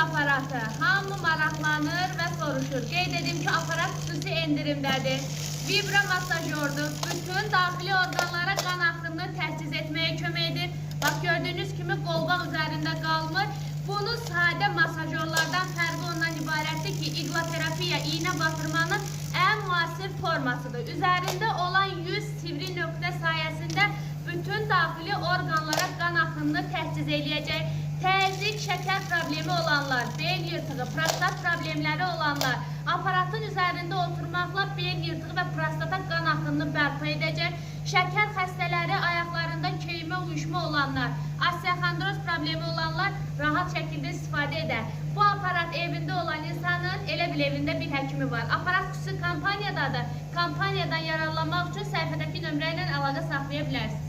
aparatı. Hamı maraqlanır və soruşur. Qeyd edim ki, aparat xüsusi endirimdədir. Vibra masajordur. Bütün daxili orqanlara qan axınını təchiz etməyə kömək edir. Bax, gördüyünüz kimi qolbaq üzərində qalmır. Bunun sadə masajorlardan fərqi ondan ibarətdir ki, iqloterapiya, iynə batırmanın ən müasir formasıdır. Üzərində olan 100 sivri nöqtə sayəsində bütün daxili orqanlara qan axınını təchiz eləyəcək. Təzyiq, şəkər problemi olanlar, bel yırtığı, prostat problemləri olanlar aparatın üzərində oturmaqla bel yırtığı və prostata qan axınını bərpa edəcək. Şəkər xəstələri, ayaqlarında keymə uyuşma olanlar, osteoxondroz problemi olanlar rahat şəkildə istifadə edər. Bu aparat evində olan insanın elə bil evində bir həkimi var. Aparat xüsusi kampaniyadadır. Kampaniyadan yararlanmaq üçün səhifədəki nömrə ilə əlaqə saxlaya bilərsiniz.